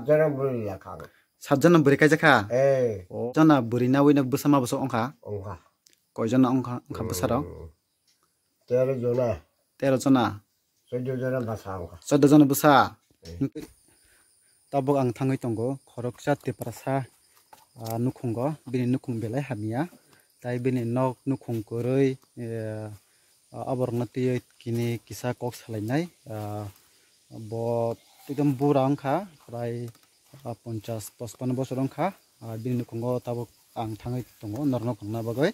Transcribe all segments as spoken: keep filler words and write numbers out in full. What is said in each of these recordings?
Jana bwrwi ya kha. Sat jona bwrwi kaijak kha? Eh. O jona bwrwi nawi no bwsa ma bwsa wngkha? Wngkha. Koi jona wngkha, wngkha bwsarok? Hmm. Tero jona. Tero jona. Choddo jona bwsa wngkha. Choddo jona bwsa? Eh. Tabuk ang thangwi tongo khoroksa Tiprasa, ah, nukhungo, bini nukhung belai hamya. Tai bini nok nukhung kwrwi, eh, ah, aborokno twiwi kini kisa kok salainai. Ah, bo ekdom bura wngkha, prai, ah, ponchas, pochpanno bosor wngkha. Ah, bini nukhungo tabuk ang thangwi tongo, norokno phunukna bagwi.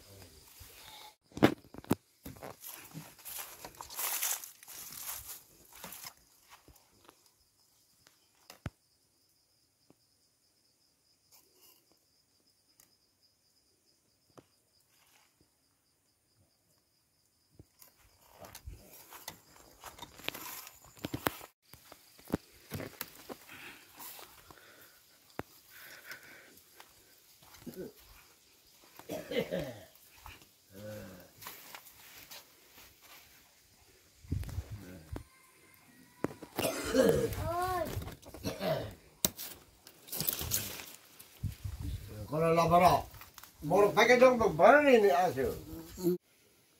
Kono labaro. Borok pakai dong, bo barani ni asu.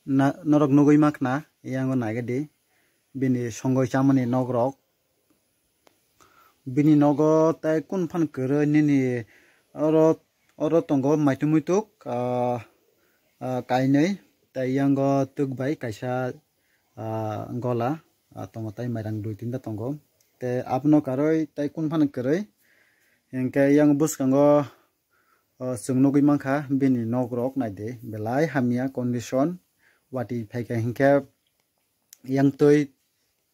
Na, norok nugwi makhna, yango naigadi. Bini songoi chamani nogrok. Bini nogo tai kun phan kwrwi nini oro, oro tongo maituk muituk, ah, ah, kainwi. Tai yango twk bai kaisa, ah, gola, ah, tongo tai mairang dui tinta tongo. Te abono karwi tai kun phan kwrwi. Hinkhe yang bwskango, ah, chwng nugwi mankha bini nogrok naidi belai hamya condition. Watwi phaikha hinkhe yang twi,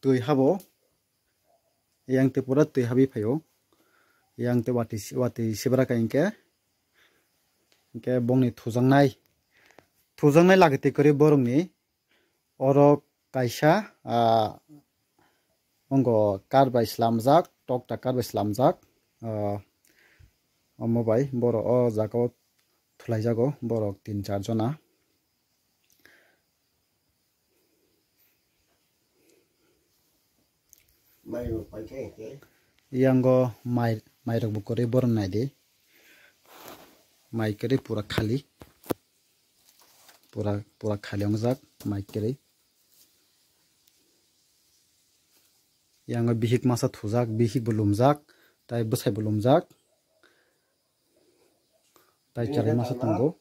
twi habo. Yang twi pura twi habwi phaio. Yang twi watwi, watwi sibra ka hinkhe. Hinkhe bongni thujaknai. Thujaknai lagitwi kwrwi borokni. Oro kaisa, ah, ongo kar bai slamjak, tokta kar bai slamjak. Ah, omo bai borok o jaga o thulaijago borok tin char jona. Mai rok paikha hinkhe. Yango mai, mai rok bo kwrwi borok naidi. Mai kwrwi pura khali. Pura, pura khali wngjak mai kwrwi. Yango bihik masa thujak, bihik bo lumjak, tai bwsai bo lumjak. Tai chwrai masa tongo.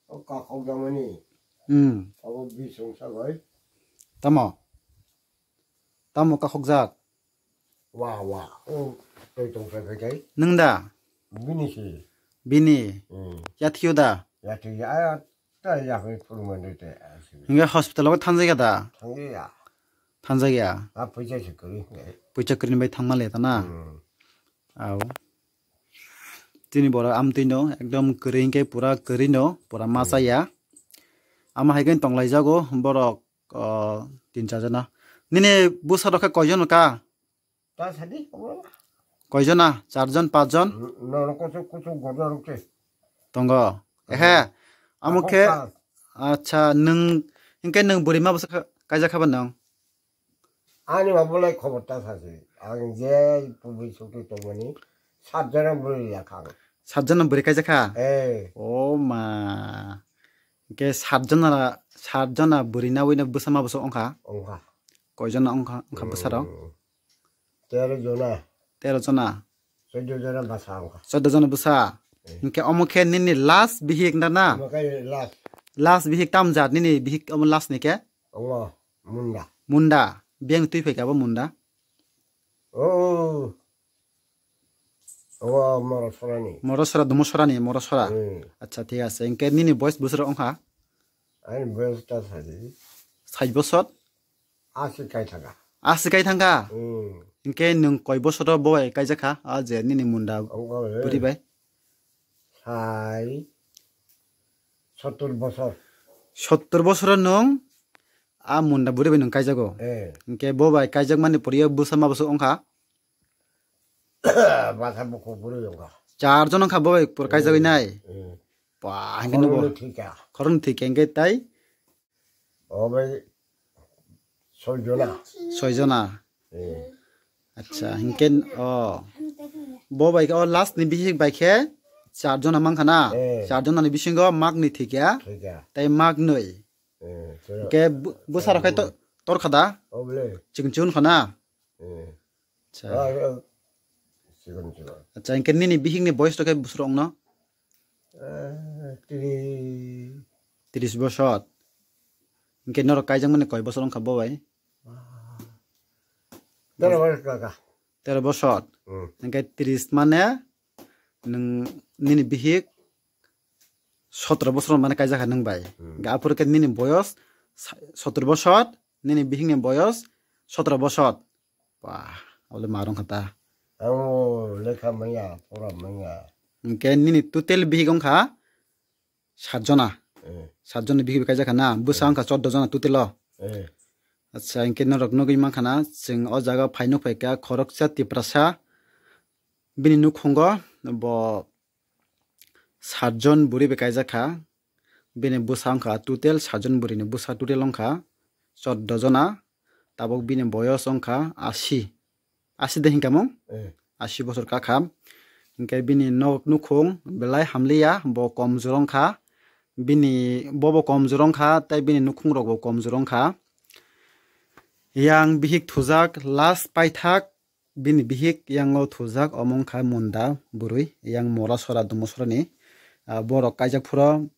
O kakhok damani. Hmm. Abo bisong sabai. Tamo? Tamo kakhokjak? Wa, wa. O, tei tong sai kai kai. Nwng da? Bini si. Bini? Hmm. Yathio da? Yathio ya, ta ya kai phuru mande te. Hinkhe hospital o thangjak ya da? Thangjak ya. Thangjak ya? A puisa se kwrwi. Puisa kwrwi bai thangma le ta na? Hmm. Au. Tini borok amtwi no ekdom kwrwi hinkhe pura kwrwi no pura ma chaya. Ama hai khe tonglaijak o borok, o, tin char jona. Nini bwsa rok khe koi jon ka? Ta sadi, obo. Koi jona? Char jon, pach jon? Norok kuchuk kuchuk gorna rok se. Tongo. Ehe. Amo khe, acha, nwng, hinkhe nwng bwrwi ma bwsa kha-, kaijak kha ba nwng? Ani ma bolai khobor ta sasi. Ang je pubui sukti tongmani sat jona bwrwi ya kha ang. Sat jona bwrwi kaijak kha? Eh. O ma. Hinkhe sat jona, sat jona bwrwi nawi no bwsa ma bwsa wngkha? Wngkha. Koi jona wngkha, wngkha bwsa rok? Hmm. Tero jona. Tero jona. Choddo jona bwsa wngkha. Choddo jona bwsa. Eh. Hinkhe omo khe nini last bihik na na? Omo khe last. Last bihik tam jat nini bihik omo last ni khe? Omo munda. Munda. Biyang twi phaikha bo munda. Oh. Omo Morosora ni. Morosora, Dumusora ni, Morosora. Hmm. Acha, thik ase. Hinkhe nini boyes bwswk wngkha? Ani boyes ta sadi. Sait bosor? Asi kai thangkha. Asi kai thangkha? Hmm. Hinkhe nwng koi bosoro bo bai kaijak kha? A je nini munda bwrwi bai? Sai sottor bosor. Sottor bosoro nwng a munda bwrwi bai nwng kaijago? Eh. Hinkhe bo bai kaijakmani poriyo bwsa ma bwswk wngkha? Bwsa bukhuk bwrwi wngkha. Char jon wngkha bo bai pura kaijagwi nai? Hmm. Ba, hinkhe nwng bo. Khoroknwi thwikha. Khoroknwi thwikha hinkhe tai? O bai soi jona. Soi jona. Eh. Acha, hinkhe o. Bo bai khe o last ni bihik bai khe char jona mankha na? Eh. Char jona ni bisingo mak ni thikya. Thikya. Tai mak nwi. Eh, chwra-, Hinkhe bu-, bwsarok khai to-, torkha da? Oble. Chikon chikon kha na? Eh. Acha. Ah, ah. Chikon chikon. Acha, hinkhe nini bihik ni boyos to khe bwswk ongno? Eh, tris. Tris bosor. Hinkhe norok kaijakmani koi bosor wngkha bo bai? Ah. Tero bosor kaka. Tero bosor. Hmm. Hinkhe tris mane nwng nini bihik sotro bosor mane kaijakha nwng bai. Hmm. Hinkhe aphuru khe nini boyos sa-, sotro bosor, nini bihikni boyos sotro bosor. Wah, ole ma rwngkha ta. Ang lekha manya, pora manya. Hinkhe nini total bihik wngkha sat jona. Eh. Sat jona bihik bai kaijakha na? Bwsa wngkha chordo jona total o. Eh. Acha, hinkhe norok nugwi mankha na, chwng o jaga phai nukphaikha khoroksa Tiprasa. Bini nukhungo bo sat jon bwrwi bai kaijakha. Bini bwsa wngkha total sat jon bwrwi ni bwsa total wngkha chordo jona. Tabuk bini boyos wngkha asi. Asi de hinkha mung? Eh. Asi bosor kakha. Hinkhe bini nok nukhung belai hamliya, bo komjor wngkha. Bini, bobo komjor wngkha, tei bini nukhung rokbo komjor wngkha. Yang bihik thujak last paithak, bini bihik yango thujak omo wngkha Munda bwrwi, yang Mora sora Dumo sorani. Ah, borok kaijak phuro,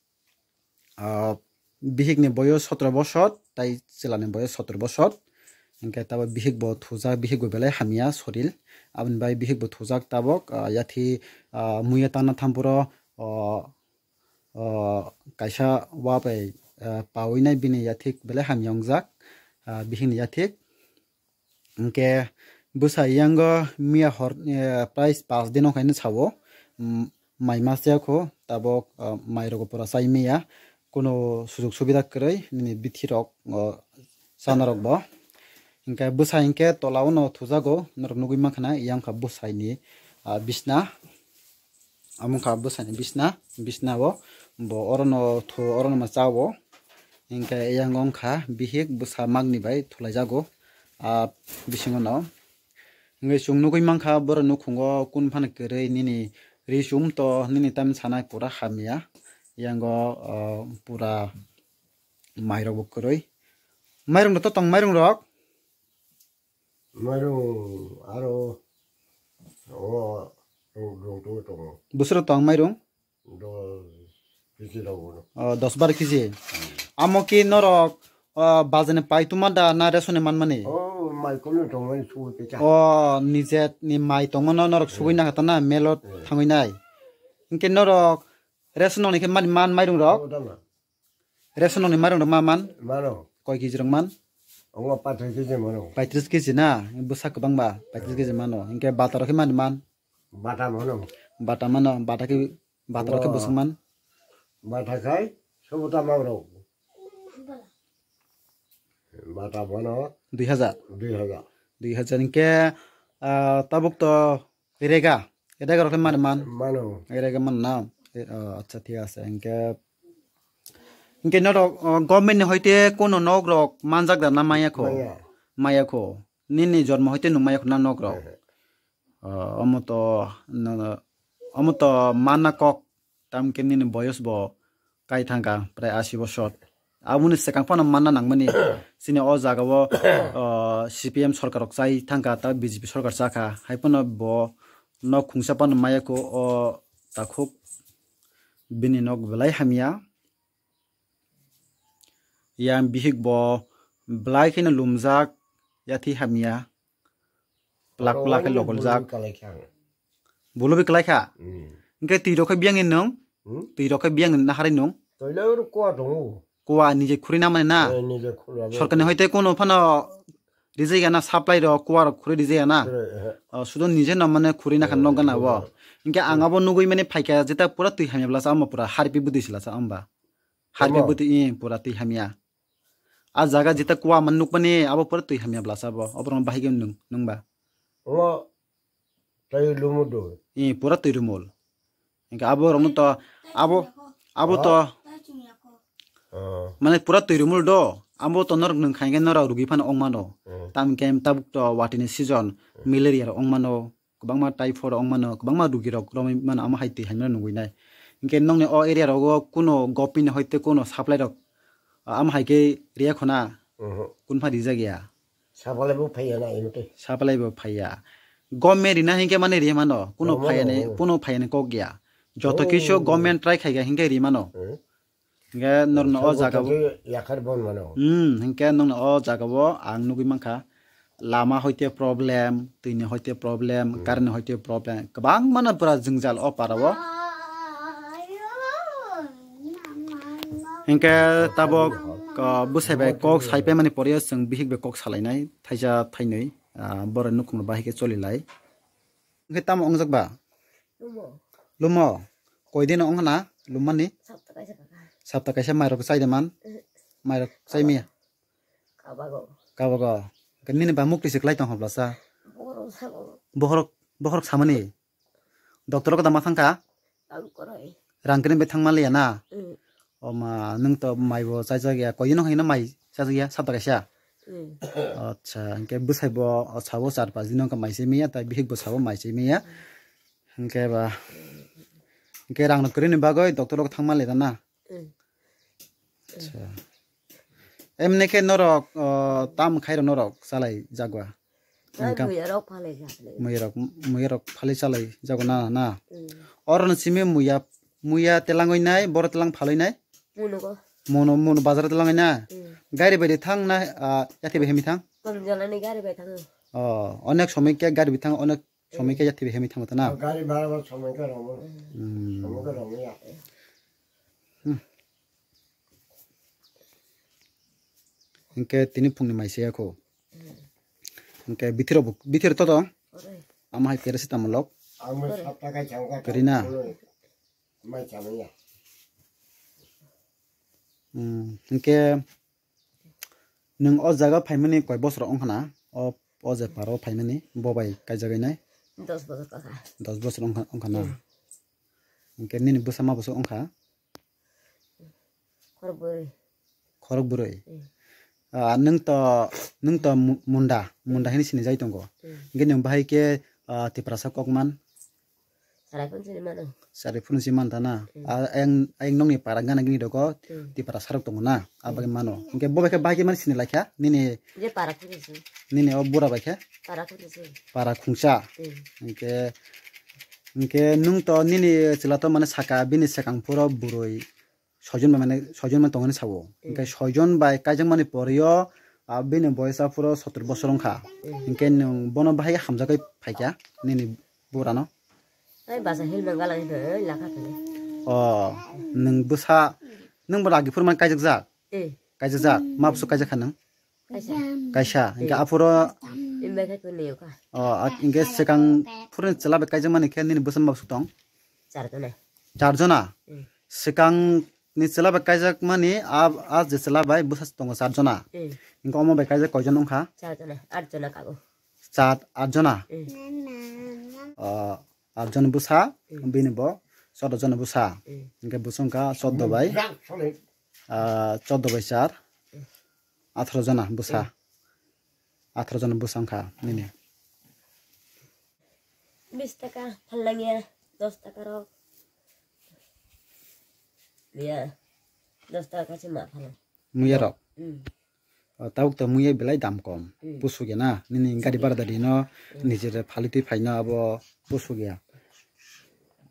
ah, bihikni boyos sotro bosor, tai chwlani boyos sotro bosor. Hinkhe tabuk bihik bo thujak, bihik bo belai hamya sorir. Aboni bai bihik bo thujak tabuk, ah, yathi, ah, muiya tangna thampuro, ah, ah, kaisa wa bai, ah, pawi nai bini yathik belai hamya wngjak, ah, bihikni yathik. Hinkhe bwsa yango miya hor, eh, prai pas din wngkha hinwi sao, mm, mai ma chaya kho, tabuk, ah, mai rokbo pura chai maya, kuno sujug subida kwrwi nini bithi rok, oh, chana rokbo. Hinkhe bwsa hinkhe tola o no thujago, norok nugwi mankha na, yang kha bwsai ni, ah, bisna. Omo wngkha bwsani bisna, bisna o bo orono thu, orono ma cha o. Hinkhe yang wngkha bihik bwsa magni bai thulaijago, ah, bisingo no. Hinkhe chwng nugwi mankha borok nukhungo kun phano kwrwi nini ri chum to nini tamni sanai pura hamya. Yango, ah, pura mairok bo kwrwi. Mairung rok to tong mairung rok? Mairung aro o rong, rong tongo tongo. Bwswk tong mairung? Dos kg rok bono. O, dos bar kg. Amo ki norok, o, bajani pai tuma da na ration ni manmani? O, mai kono tongmani sugo techa. O, nije ni mai tongmano norok sugui na kata na melo thangui nai. Hinkhe norok ration ni khe mani man mairung rok? O, tama. Ration ni mairung rok ma man? Mano. Koi kg rok man? Ongo paitris kg mano. Paitris kg na? Bwsa kwbang ba? Paitris kg mano. Hinkhe bata rok khe mani man? Bata mano. Bata mano. Bata khe, bata rok khe bwswk man? Bata khai, sobo tama rok. Bata mano. Dui hajar? Dui hajar. Dui hajar hinkhe, ah, tabuk to Rega, rega rok khe mani man? Mano. Rega man na? E, o, acha, thik ase. Hinkhe, hinkhe norok, o, government ni hoite kono nok rok manjak da na maya kho? Maya. Maya kho. Nini jormo hoite nwng maya kho na nok rok? Ehe. O, omo to, no, no, omo to manna kok. Tamkhe nini boyos bo kai thangkha prai asi bosor. Aboni swkang phano manna nangmani chini o jaga o, o, C P M sorkar rok chai thangkha, ta B J P sorkar chakha. Hai phano bo nok khungsa phano maya kho o takhuk bini nok belai hamya. Yang bihik bo belai kheno lumjak, yathi hamya. Plak plak khe lokoljak. Bulu bi kwlai kha? Hmm. Hinkhe twi rok khe biyang ni nwng? Hmm? Twi rok khe biyang ni naharwi nwng? Toile oro kuwa tongo. Kuwa nije khuri na mani na? Eh, nije khuri na mani. Sorkar ni hoite kono phano rijai ya na, supply rok kuwa rok khuri rijai ya na? Khuri, eh. O, sudo nije no mane khuri na kha nok gana bo. Hinkhe ang abo nugui mani phaikha jeta pura twi hamya bwlasa amo pura harpi bwtwi silasa amba. Harpi bwtwi, eh, pura twi hamya. A jaga jeta kuwa man nukmani abo pura twi hamya bwlasa bo. Oborok no bahai khe nwng, nwng ba? Omo twi lumul do. Eh, pura twi lumul. Hinkhe abo rokno to, abo, abo to, mane pura twi lumul do. Amo to norok nwng khaikhe norok rugi phano ongmano. Hmm. Tamkhe tabuk to watini season, Hmm. malaria rok ongmano, kwbangma typhoid rok ongmano, kwbangma rugi rok romwi mano, amo hai twi haino nugwi nai. Hinkhe nokni o area rogo kuno government ni hoite kuno supply rok, ah, amo hai khe riya khona, Mhm. kunpha rijak ya. Supply bo phaiya na imo tei. Supply bo phaiya. Government rina hinkhe mani riya mano, kuno Government phaiya ni, rina. kuno phaiya ni kok ya. Joto Oh. kisu government try khaiga hinkhe ri mano. Hmm. Hinkhe norno o Sabo jaga bo. Khe yakar bon mano. Hmm, hinkhe norno o jaga bo ang nugwi mankha. Lama hoite problem, twini hoite problem, Hmm. current hoite problem. Kwbang mano pura jwngjal o para o. Hinkhe tabok, uh, bwsai bai kok sai paimani pore o chwng bihik bai kok salainai, thaisa thainwi, uh, borok nukhung rok bahai khe choli lai. Hinkhe tamo wngjak ba? Lumo. Lumo? Koi din wngkha na lummani? Sapta kaisa kaka. Sapta kaisa mairok chai de man? Eh. Mairok chai miya? Kabago. Kabago. Hinkhe nini ba mukti se klai tong hobla sa? Bohrok sabo. Bohrok, bohrok samani? Doctor ko da ma thangkha? Ang korai. Rang kring bai thangma liya na? Mm. O ma, nwng to mai bo chajak ya, koi no hai no mai chajak ya, sapta kaisa. Mm. Acha, hinkhe bwsai bo, o, sabo char pas din wngkha mai se miya, tai bihik bo sabo mai se miya. Hinkhe ba, hinkhe rang no kwrwi ni bagwi doctor rok thangma liya na? Mm. Acha. Emni khe norok, o, tam khai rok norok chalai jagwa? Tei Income. Muya rok phalai jak le. Muya rok, muya rok phalai chalai jago na, na? Mm. Oro no simi muya, muya telangoi nai, boro telang phaloi nai? Munugo. Mono, mono bazar telangoi na? Mm. Gari bai de thang na, ah, yathai bai hemi thang? Kom jalani gari bai thango. Oh, onek somoi khe gari bai thang, onek somoi khe yathai bai hemi thango ta na? Oh, gari bhara bo somoi khe romo. Mm. Somoi khe romo ya. Hmm. Hinkhe tini phungni mai se yakho. Hinkhe bithiro bo, bithiro to dong. Ore. Ama hai paracetamol lok. Ang mo sapta kai chang ka. Kari na. Mai chang ya. Hmm, hinkhe nwng o jaga phaimani koi bosor wngkha na? O, o je paro phaimani, bo bai kaijagwi nai? Dos bosor kaka. Dos bosor wngkha, wngkha na? Hmm. Hinkhe nini bwsa ma bwswk wngkha? Khorok bwrwi. Khorok bwrwi? Hmm. Ah, nwng to, nwng to mu-, munda, munda hini sinijai tongo. Hmm. Hinkhe nwng bahai khe, ah, Tiprasa kokman? Sarai phunsi mano. Sarai phunsi man ta na? Hmm. Ah, ayang, ayang nokni para gana gini dogo, Hmm. Tipra sarok tongo na? Abagwi mano. Hinkhe bo bai khe bahai khe mani sini laikha, nini Je para khunsi. Nini o bura bai khe? Para khunsi. Para khungsa. Hmm. Hinkhe, hinkhe nwng to nini chwla to mane saka bini swkang phuro bwrwi soijon bai mane, soijon bai tongani sao. Hmm. Hinkhe soijon bai kaijakmani poreo, ah, bini boyes aphuro sotor bosor wngkha. Hmm. Hinkhe nwng bono bahai hamjakgwi phaikha nini burano? Ai basa hil mangala hino, ai lakha khe. Oh, nwng bwsa, nwng bo ragi phuru man kaijakjak? Eh. Kaijakjak? Ma bwswk kaijakha nwng? Kaisa. Kaisa. Hinkhe Eh. aphuro Imbai khai khe neo kha. Oh, a-, hinkhe swkang phuruni chwla bai kaijakmani khe nini bwsa ma bwswk tong? Char jona. Char jona? Eh. Swkang ni chwla bai kaijakmani a, a je chwla bai bwsa tongo char jona. Eh. Hinkhe omo bai kaijak koi jon wngkha? Char jona, at jona kago. Chat at jona. Mm. Ah, at jona bwsa, Mm. bini bo chwda jona bwsa. Mm. Hinkhe bwsa wngkha chwda bai, ah, chwda bai char, atharo jona bwsa. Mm. Atharo jona bwsa wngkha nini. Bis taka phalnangya, dos taka rok. Ya, dos taka se ma phalang. Muya rok? Mm. O, tabuk to muya belai dam kom. Hmm. Busuk ya na, nini gari bhara da rino, Hmm. nijere phali twi phaino abo busuk ya.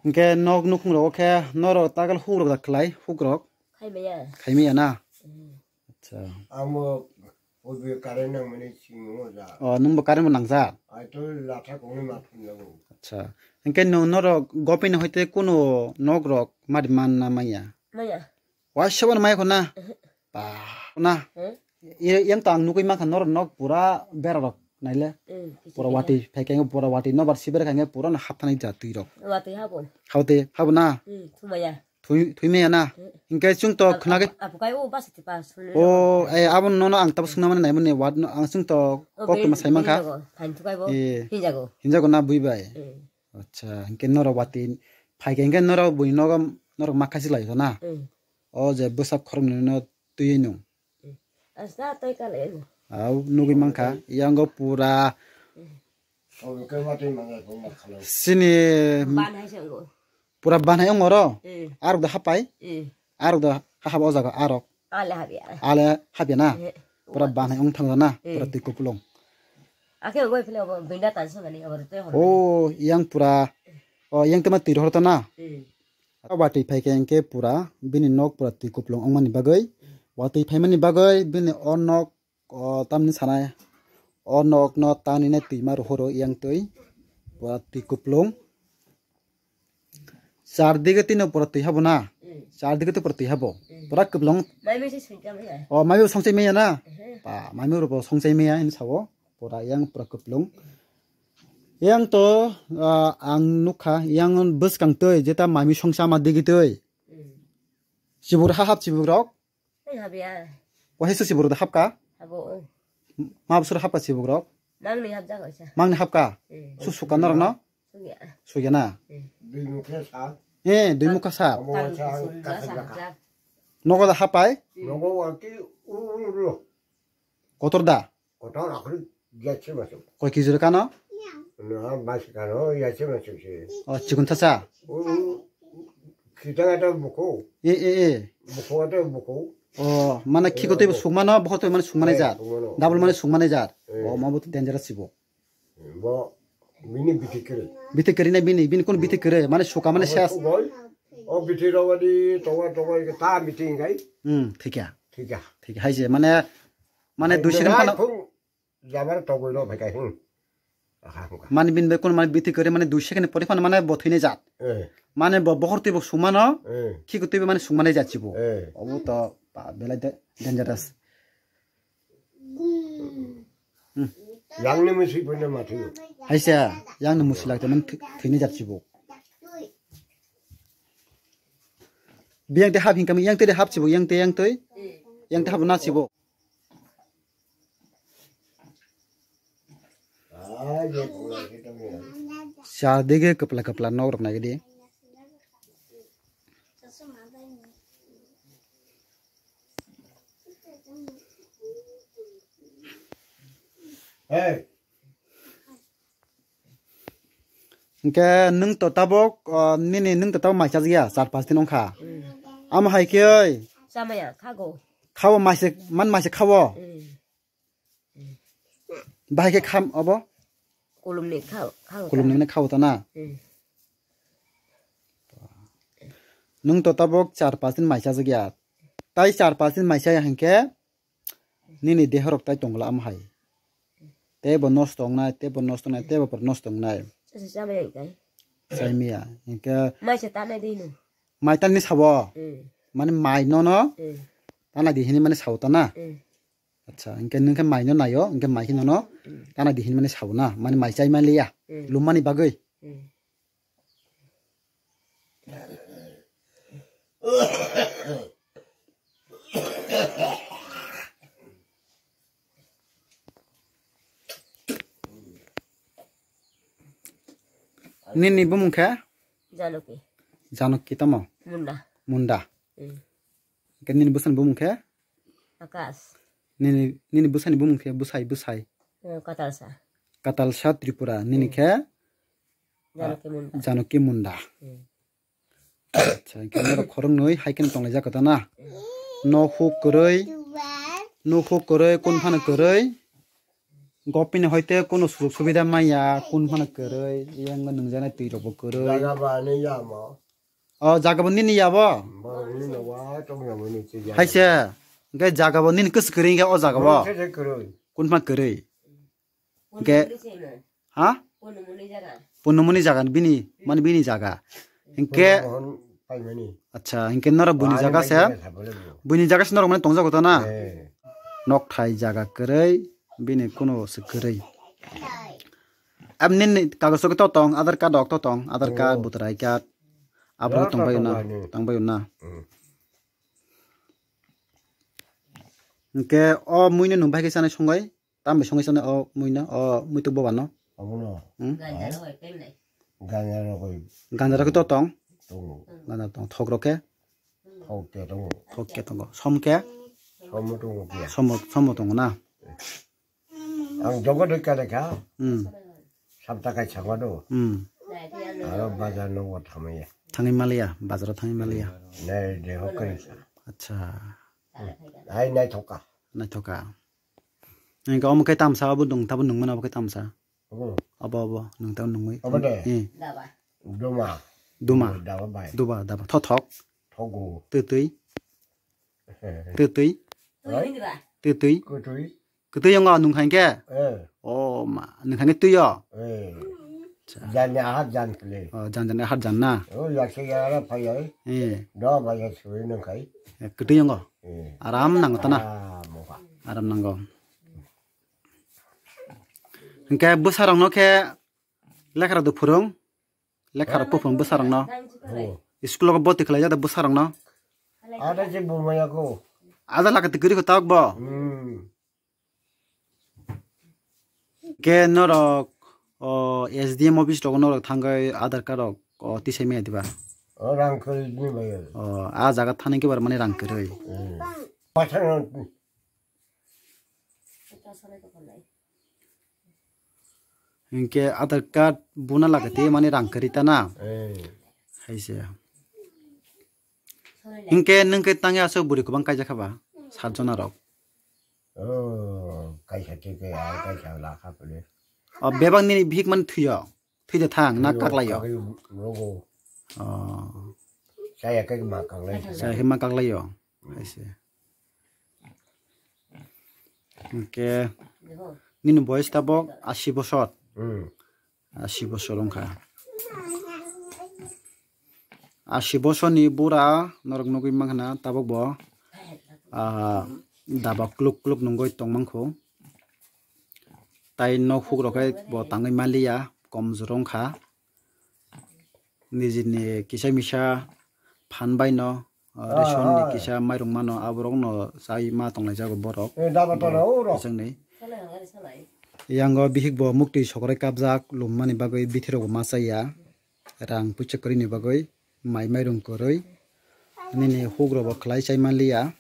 Hinkhe nok nukhung rogo khe norok tagal huk rok da khlai, huk rok? Khai maya. Khai maya na? Hmm. Acha. Amo obe current nang mani singo ja. O, nwng bo current bo nangjak? Ai to latha kongni ma phun jago. Acha. Hinkhe no, norok gopini hoite kuno nok rok mari man na maya? Maya. Waisa bo maya kho na? Ehe. Ba, na. Hmm? Yang to ang nugwi mankha norok nok pura bera rok naile. Hmm, kisi pura kisi. Wati phai khe pura wati nobar siber khe pura no hapthani ja twi rok. Wati habo. Habo te, habo na. Hmm, thumaya. Thui, thwi maya na. Hmm. Hinkhe chwng to khna khe. Apo kai o bas ti pas. O, eh, abo nono ang tabo sungna mani nai mani wat no ang chwng to kok to ma sai mankha. Phan thukai bo. Eh. Hinjago. Hinjago na bui bai. Hmm. Acha, hinkhe norok wati phai khe hinkhe norok bui nogo norok ma khachi lai na. Hmm. O je bwsak khorok ni no twi nung. Hmm. Asta toi kale. Au nugwi mankha, yango pura sini Ban hai se ngo. Pura banai ongoro. Eh. Arok da hapai. Eh. Arok da hahap o jaga arok. Ale habya. Ale habya na. Eh. Pura banai ong thangda na. Eh. Pura twi kupulung. Ake ongoi phile obo binda tan songani obo twi hor. O yang pura. O yang tema twi rohor ta na. Eh. Watwi phai khe hwnkhe pura bini nok pura twi kupulung wngmani bagwi, watwi phaimani bagwi bini o nok, o tamni sanai, o nokno taninai twima rohoro yang twi pura twi kupulung. Char dige tino pura twi habo na? Mm. Char dige to pura twi habo. Mm. Pura kupulung. Mai mai se sungkha maya. O mai songchai maya na? Ehe. Pa mai rok songchai maya hin sao. Pura yang pura kupulung. Yang to, ah, ang nukha, yang bwskang twi, jeta mami songsa ma digi twi. Hmm. Chibuk ha hap chibuk rok? Tei habya. Wahai su chibuk rok da hapka? Habo. Ma bwswk hapka chibuk rok? Mangni hapjak oisa. Mangni hapka? Hmm. Su suka norok no? Sugya. Sugya na? Hmm. Dui mukha sa. Eh, dui mukha sa. Amo sa kasa jaka. Nogo da hapai? Nogo wa ki uru uru. Kotor da? Kotor akhri yachi masuk. Koi kg rwkha no? No, mas kano yachi masuk si. O, chikun thasa? U, u, kita kata buku. E, e, e. Buku kata buku. O, mane khiko teibo sukmano, bohor teibo mane sukmane jat. Double mane sukmane jat. Eh. O, ma bo dangerous sibo. Bo, bini biti kere. Biti kere na bini, bini kun biti kere, mane suka mane ses. O biti rawadi, towa, towa, ta meeting gai. Hmm, thik ya. Thik ya. Thik hai je, mane, mane dui second phano. Jabar togwi no phai kai, hmm. Aha, hungka. Mane bini bai kun mane biti kore mane dui second pore phano mane bo thwinai jat. Eh. Mane bo bohor twibo sumano, eh, khiko twibo mane sumane jat sibo. Eh. Obo to ba belai de dangerous. Hmm. Yang ni musi pun ma thwi. Haisa, yang ni musi lagte mane thwi-, thwinai jat sibo. Biyang te hap hingkami, yang te de hap sibo, yang te, yang te, yang te hap na sibo. Char dige kwpla kwpla nok rok nai di. Hey. Hingke nwng to tabok, o, nini nwng to tabok mai chajak ya, char pas din wngkha. Hmm. Amo hai khe oi. Chamaya, khago. Khao maise, man maise khao. Hmm. Bahai khe kham obo? Kulumni khao, khao. Kulumni khao ta na? Hmm. Nwng to tabok char pas din mai chajak ya. Tai char pas din mai chaya hingke nini deha rok tai tongla am hai. Tebo nosto wngnai, tebo nosto wngnai, tebo por nosto wngnai. Sasa chamaya hingke. Chaimaya. Hingke mai se tanai di no. Mai tanni sabo. Hmm. Mane mai no no. Hmm. Tanai di hini mane sao ta na? Hmm. Acha, hingke nwng khe mai no naio, hingke mai khe nono, hmm, tana di hin mani sao na, mani mai chai mani ya, hmm, lum mani bagwi. Hmm. Nini bumung khe? Janoki. Janoki tamo? Munda. Munda. Hmm. Hingke nini bwsani bumung khe? Akash. Nini, nini bwsani bumung khe bwsai, bwsai? Eh, Katalsa. Katalsa Tripura. Nini, hmm, khe? Janoki Munda. Janoki Munda. Hmm. Acha, hingke norok khoroknwi hai kheno tonglaijak kha na? Hmm. Nok huk kwrwi, nok huk kwrwi, kun phano kwrwi. Gopini hoite kuno sujog subida maya, kun phano kwrwi, yang nungjaknai twi rokbo kwrwi. Jaga ba ani yamo. O jaga bo nini ya bo? Borok nini wa tong ya bo ni chi ya. Hai se. Hingke jaga bo nini kwswk kwrwi hingke o jaga bo? Borok se se kwrwi. Kun phano kwrwi? Hingke, ha? Punumuni jaga. Punumuni jaga bini, mani bini jaga. Hingke, Punumuni paimani. Acha, hingke norok buini jaga se. Buini jaga se norok mani tongjago ta na? Eh. Nok thai jaga kwrwi, bini kuno se kwrwi. Am nini kagos to tong, Aadhaar card rok to tong, Aadhaar card, oh, voter I D card. Abo rok tong bai na, tong bai na. Hmm. Hingke o mui no nung bai khe sanai songoi, tam bai songoi sanai o mui no, o mui tuk boba no. Abono. Hmm? Ganja rok bai. Ganja rok to tong? Tongo. Ganja tong, thok rok khe? Thok khe tongo. Thok khe tongo. Som khe? Somo tongo kiya. Somo, somo tongo na? Ang jogo doi kale kha. Hmm. Sapta kai changma do. Hmm. Aro bazar no wa thamaya. Thangwi maliya, bazar o thangwi maliya. Nai de ho kari sa. Acha. Ai nai thoka. Nai thoka. Engka omo kai tamsa abo dong tabo nung mana abo kai tamsa. Obo. Obo obo nung tabo nungwi. Obo de. Eh. Duma. Duma. Daba bai. Duba daba thothok. Thogo. Twtwi. Twtwi. Twtwi. Kutwi. Kwtwi yongo nung khankhe? Eh. O ma, nung khankhe twi yo? Eh. Acha. Jan ni ahar jan kle. O, jan jan ahar jan na? O, yakse yara phayai. Eh. Do ba ya sui nung khai. Eh, kwtwi yongo? Eh. Aram nango tana? Ah, moha. Aram nango. Hingke bwsarokno khe lekha rok do phwrwng? Lekha rok phwrwng bwsarokno? Oh. School o boti khlai jak da bwsarokno? Ada je bumaya ko. Ada laka tikiri ko tak bo? Hmm. Ke norok, o, S D M office rok norok thangwi Aadhaar card rok, o, tisai maya diba? O, rang kwrwi ni bai. O, a jaga thani ke bar mani rang kwrwi. Hmm. Pathar. Hingke Aadhaar card buna lagati mani rang kwrwi ta na? Eh. Hai se. Hingke nwng khe tangya aswk bwrwi kwbang kaijak kha ba? Sat jona rok. Oh, kaisa thik khe, ah, kaisa la kha pele. O, bebak nini bihik mani thwiyo? Thwi de thang na kaklai yo? Rogo. Oh. Saya khe ma kaklai. Saya khe ma kaklai yo. Hai se. Hingke nini boyes tabok asi bosor. Hmm. Asi bosor wngkha. Asi bosorni bura norok nugwi mankha na tabok bo, ah, daba kluk kluk nungwi tongmankhu. Tai nok hukrok khe bo tangwi manliya, komjor wngkha. Nijini kisa misa phan baino, ah, ration ni kisa mairung mano, aborok no chai ma tonglai jago borok. Eh, daba tola uro. Kwchangni. Yango bihik bo muktwi sokorai kapjak, lummani bagwi bithirok bo ma chaya. Rang puisa kwrwini bagwi mai mairung kwrwi. Nini hugrok bo khlai chai manliya.